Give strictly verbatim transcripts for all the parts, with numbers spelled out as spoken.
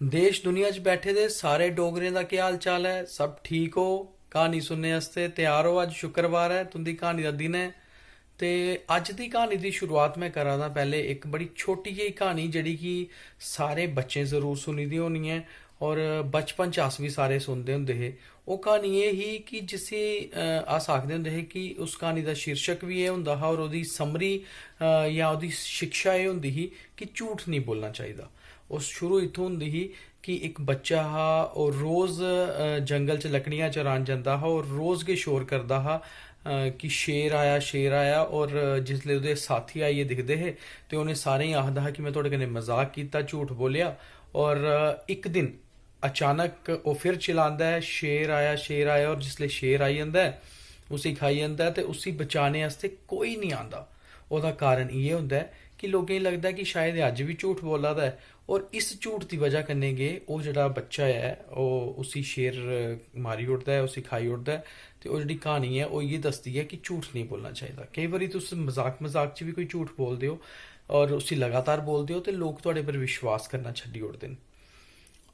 देश दुनिया च बैठे दे सारे डोगरें दा केह् हाल चाल ऐ? सब ठीक ओ? क्हानी सुनने आस्तै त्यार ओ? अज्ज शुक्रवार ऐ, तुं'दी क्हानी दा दिन ऐ। ते अज्ज दी क्हानी दी शुरुआत में करा दा पैह्ले इक बड़ी छोटी जेही क्हानी, जेह्ड़ी कि सारे बच्चें जरूर सुनी दी होनी ऐ, और बचपन च अस बी सारे सुनदे होंदे हे। ओह् क्हानी एह् ही कि जिसी, अ, अस आखदे होंदे हे कि उस क्हानी दा शीर्षक बी एह् होंदा हा और ओह्दी समरी, अ, जां ओह्दी शिक्षा एह् होंदी ही कि झूठ निं बोलना चाहिदा। ओह् शुरू इत्थूं होंदी ही कि इक बच्चा हा, ओह् रोज, अ, जंगल च लकड़ियां चरान जंदा हा और रोज गै शोर करदा हा, अ, कि "शेर आया, शेर आया", और जिसलै ओह्दे साथी आइयै दिखदे हे ते उ'नें सारें गी आखदा हा कि "में थुआढ़े कन्नै मजाक कीता, झूठ बोलेआ", और, अ, इक दिन अचानक ओह् फिर चिल्लांदा ऐ, "शेर आया, शेर आया", और जिसलै शेर आई जंदा ऐ, उसी खाई जंदा ऐ ते उसी बचाने आस्तै कोई निं आंदा। ओह्दा कारण इ'यै होंदा ऐ कि लोकें गी लगदा ऐ कि शायद एह् अज्ज बी झूठ बोला दा ऐ, और इस झूठ दी बजह कन्नै गै ओह् जेह्ड़ा बच्चा ऐ, ओह्, उसी शेर मारी ओड़दा ऐ, उसी खाई ओड़दा ऐ। ते ओह् जेह्ड़ी क्हानी ऐ, ओह् इ'यै दसदी ऐ कि झूठ नेईं बोलना चाहिदा। केईं बारी तुस मजाक मजाक च बी कोई झूठ बोलदे ओ और उसी लगातार बोलदे ओ, ते लोक थुआढ़े पर विश्वास करना छड्डी ओड़दे न।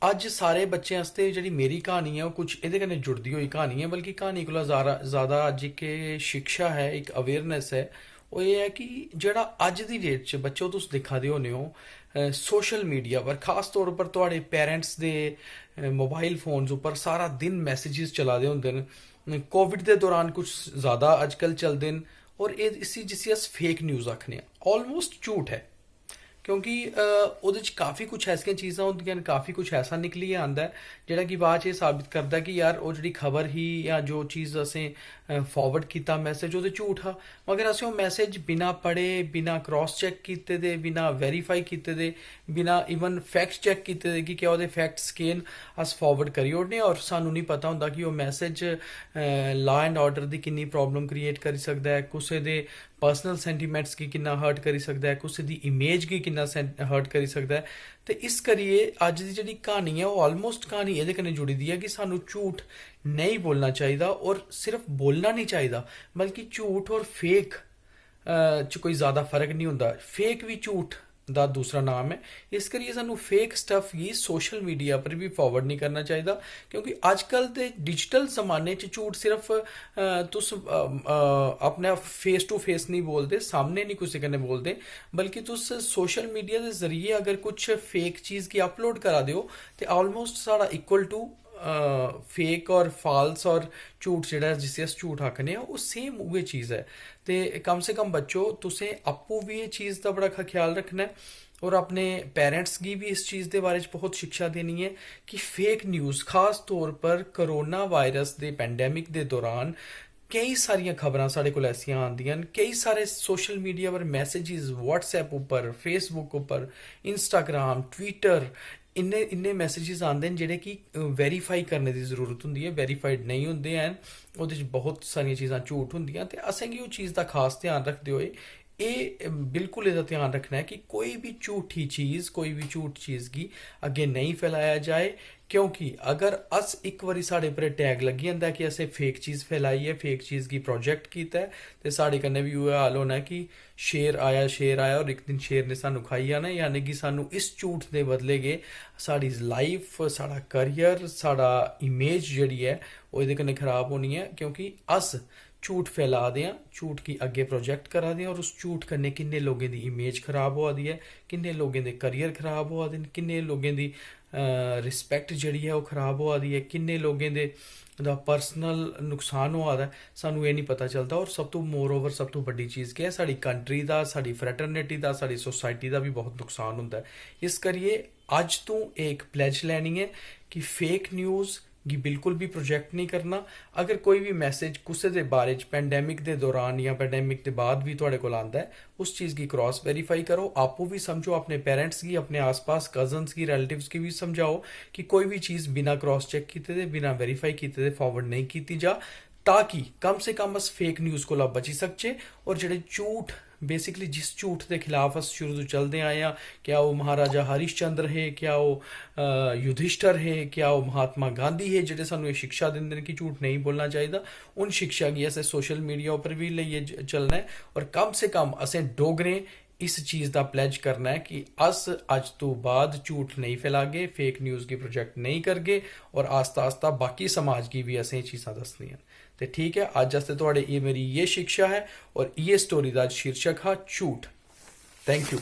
अज्ज सारे बच्चें आस्तै जेह्ड़ी मेरी क्हानी ऐ, ओह् कुछ एह्दे कन्नै जुड़दी होई क्हानी ऐ, बल्कि क्हानी कोला ज़ारा-, ज़्यादा अज्ज इक एह् शिक्षा ऐ, इक awareness ऐ। ओह् एह् ऐ कि जेह्ड़ा अज्ज दी date च, बच्चो, तुस दिक्खा दे होने ओ, अ, social media पर, खास तौर पर थुआढ़े parents दे, अ, mobile phones उप्पर सारा दिन messages चला दे होंदे न। Covid दे दौरान कुछ ज़्यादा अज्जकल चलदे न, और एह्, इसी, जिसी अस fake news आखने आं, almost झूठ ऐ। क्योंकि, अ, ओह्दे च काफ़ी कुछ ऐसियां चीज़ां होंदियां न, काफ़ी कुछ ऐसा निकलियै आंदा ऐ, जेह्ड़ा कि बाद च एह् साबित करदा ऐ कि यार, ओह् जेह्ड़ी खबर ही जां जो चीज़ असें, अ, forward कीता message, ओह् ते झूठ हा। मगर असें ओह् message बिना पढ़े, बिना cross check कीते दे, बिना verify कीते दे, बिना even fact check कीते दे कि क्या ओह्दे facts केह् न, अस forward करी ओड़ने आं। और सानूं निं पता होंदा कि ओह् message, a, law and order दी किन्नी problem create करी सकदा ऐ, कुसै दे personal sentiments गी किन्ना hurt करी सकदा ऐ, कुसै दी image गी किन्ना sen-, hurt करी सकदा ऐ। ते इस करियै अज्ज दी जेह्ड़ी क्हानी ऐ, ओह् almost क्हानी एह्दे कन्नै जुड़ी दी ऐ कि सानूं झूठ नेईं बोलना चाहिदा और सिर्फ बोलना निं चाहिदा, बल्कि झूठ और fake, अ, च कोई ज़्यादा फर्क निं होंदा। Fake बी झूठ दा दूसरा नाम ऐ। इस करियै सानूं fake stuff गी social media पर बी forward निं करना चाहिदा, क्योंकि अज्जकल दे digital जमाने च झूठ सिर्फ, अ, तुस, अ, अ, अपने face to face निं बोलदे, सामने निं कुसै कन्नै बोलदे, बल्कि तुस social media दे जरिए अगर कुछ fake चीज़ गी upload करा दे ओ, ते almost साढ़ा equal to, अ, fake और false और झूठ, जेह्ड़ा जिसी अस झूठ आखने आं, ओह् same उ'ऐ चीज़ ऐ। ते कम से कम बच्चो, तुसें आपूं बी इस चीज़ दा बड़ा ख-, ख्याल रक्खना ऐ और अपने parents गी बी इस चीज़ दे बारे च बहुत शिक्षा देनी ऐ कि fake news, खास तौर पर कोरोना virus दे pandemic दे दौरान केईं सारियां खबरां साढ़े कोल ऐसियां आंदियां न, केईं सारे social media पर messages, WhatsApp उप्पर, Facebook उप्पर, Instagram, Twitter, इन्ने, इन्ने messages आंदे न जेह्ड़े कि, अ, verify करने दी जरूरत होंदी ऐ, verified नेईं होंदे हैन। ओह्दे च बहुत सारियां चीज़ां झूठ होंदियां, ते असेंगी ओह् चीज़ दा खास ध्यान रखदे होई एह्, अ, बिल्कुल एह्दा ध्यान रक्खना ऐ कि कोई बी झूठी चीज़, कोई बी झूठ चीज़ गी अग्गें नेईं फैलाया जाए, क्योंकि अगर अस इक बारी साढ़े पर attack लग्गी जंदा ऐ कि असें fake चीज़ फैलाई ऐ, fake चीज़ गी project कीता ऐ, ते साढ़े कन्नै बी उ'ऐ हाल होना ऐ कि शेर आया, शेर आया और इक दिन शेर ने सानू खाई जाना ऐ। यानी कि सानू इस झूठ दे बदले गै साढ़ी life, साढ़ा career, साढ़ा image जेह्ड़ी ऐ, ओह् एह्दे कन्नै खराब होनी ऐ, क्योंकि अस झूठ फैला दे आं, झूठ गी अग्गें project करा दे आं और उस झूठ कन्नै किन्ने लोकें दी image खराब होआ दी ऐ, किन्ने लोकें दे career खराब होआ दे न, किन्ने लोकें दी, अ, respect जेह्ड़ी ऐ, ओह् खराब होआ दी ऐ, किन्ने लोकें दे, दा personal नुकसान होआ दा ऐ, सानू एह् निं पता चलदा। और सब तों, moreover, सब तों बड्डी चीज़ केह् ऐ? साढ़ी country दा, साढ़ी fraternity दा, साढ़ी society दा बी बहुत नुकसान होंदा ऐ। इस करियै अज्ज तों एह् इक pledge लैनी ऐ कि fake news गी बिल्कुल बी project नेईं करना। अगर कोई बी message कुसै दे बारे च pandemic दे दौरान जां pandemic दे बाद बी थुआढ़े कोल आंदा ऐ, उस चीज़ गी cross verify करो, आपूं बी समझो, अपने parents गी, अपने आसपास cousins गी, relatives गी बी समझाओ कि कोई बी चीज़ बिना cross check कीते दे, बिना verify कीते दे forward नेईं कीती जा, ताकि कम से कम अस fake news कोला बची सकचै और जेह्ड़े झूठ, basically जिस झूठ दे खिलाफ अस शुरू तों चलदे आए आं, क्या ओह् महाराजा हरिश्चंद्र हे, क्या ओह्, अ, युधिष्ठर हे, क्या ओह् महात्मा गांधी हे, जेह्ड़े सानू एह् शिक्षा दिंदे न कि झूठ नेईं बोलना चाहिदा, उन शिक्षा गी असें social media उप्पर बी लेइयै ज-, चलना ऐ। और कम से कम असें डोगरें इस चीज़ दा प्लेज करना ऐ कि अस अज्ज तो बाद झूठ नेईं फैलागे, फेक न्यूज़ गी प्रोजेक्ट नेईं करगे, और आस्ता आस्ता बाकी समाज गी बी असें एह् चीज़ां दस्सनियां न। ते ठीक ऐ, अज्ज आस्तै थुआढ़े एह् मेरी ये शिक्षा ऐ, और इ'यै स्टोरी दा अज्ज शीर्षक हा झूठ। Thank U.